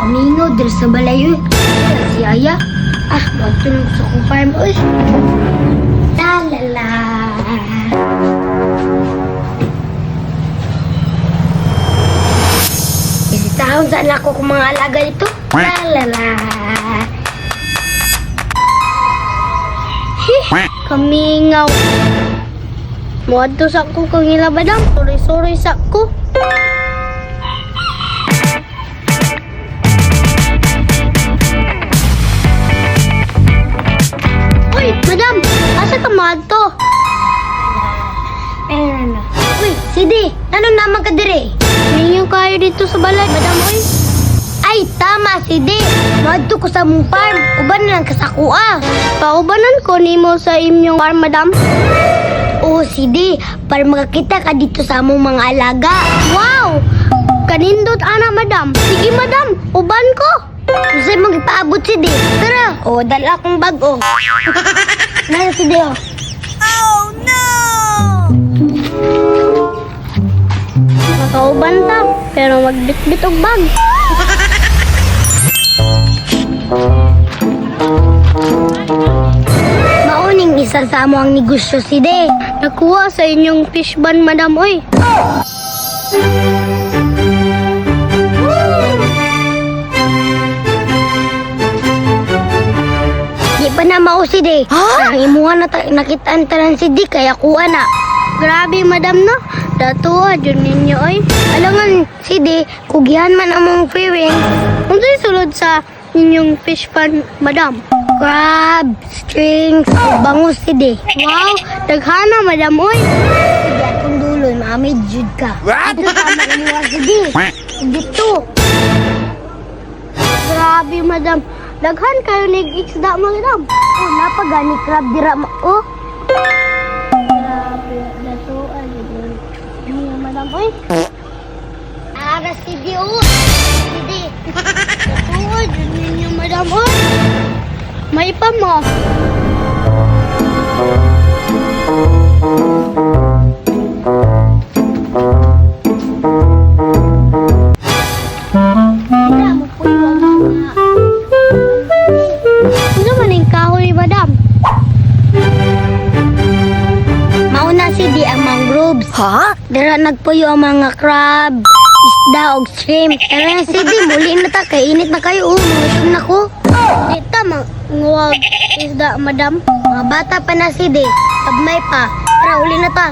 Kamingaw diri sa balay oy. Si Aya. Ah, moadto lang ko sa akong farm oy. La la la. Bisitahon sa anak ko kung mga alaga dito. La la la. Hi, kamingaw. Muadto sa ko kang ila, madam. Sorry-sorry sa ko. Uy, madam, asa ka moadto? Ayun na. Uy, Sidi, ano naman ka dire? Mingaw kayo dito sa balay, madam, uy. Ay, tama, Sidi. Moadto ko sa mong farm. Uban na lang ka sa kuha. Paubanan ko nimo sa inyong farm, madam. Oo, Sidi, para makakita ka dito sa among mga alaga. Wow! Kanindot ana, madam. Sige, madam, uban ko. Unsay mong ipaabot, Sidi? Tara. O, dala akong bag, oh. Nasa Sidi, oh. Makauban ta, pero magbitbit og bag. Mauning isa sa amo ang negosyo, Sidi. Nakuha sa inyong fish ban, madam, oy. Di pa na mao, Sidi. Ha? Ang imuha na nakitaan tanan, Sidi, kaya kuha na. Grabe, madam, no? Datuwa, dyan ninyo, oy. Alangan, Sidi, kugihan man among feelings. Unsay sulod sa inyong fish pan, madam? Crab, strings, bangus, Sidi. Wow, daghana, madam, oy. Sidi, atong dulo, maamid jud ka. What? Dito sa among imuha, Sidi. Dito. Grabe, madam. Daghan kayo nig isda, madam. Oh, napagani crab dira ma. Oh, Grabe, datuwa, dyan ninyo, madam, oy. ara Sidi, oh. Sidi. Datuwa, dyan ninyo, madam, oy. May pa mo. Dira mo puyo ang mga. Ano man ang kahoy, madam? Mauna Sidi ang mangroves. Ha? Dira nagpuyo ang mga crab, isda og shrimp. Tara na Sidi, muli na ta kay init na kayo. Oh, mangutom na ko. Di ta manguwag isda, madam. Mga bata pa na Sidi, tagmay pa. Tara, uli na ta.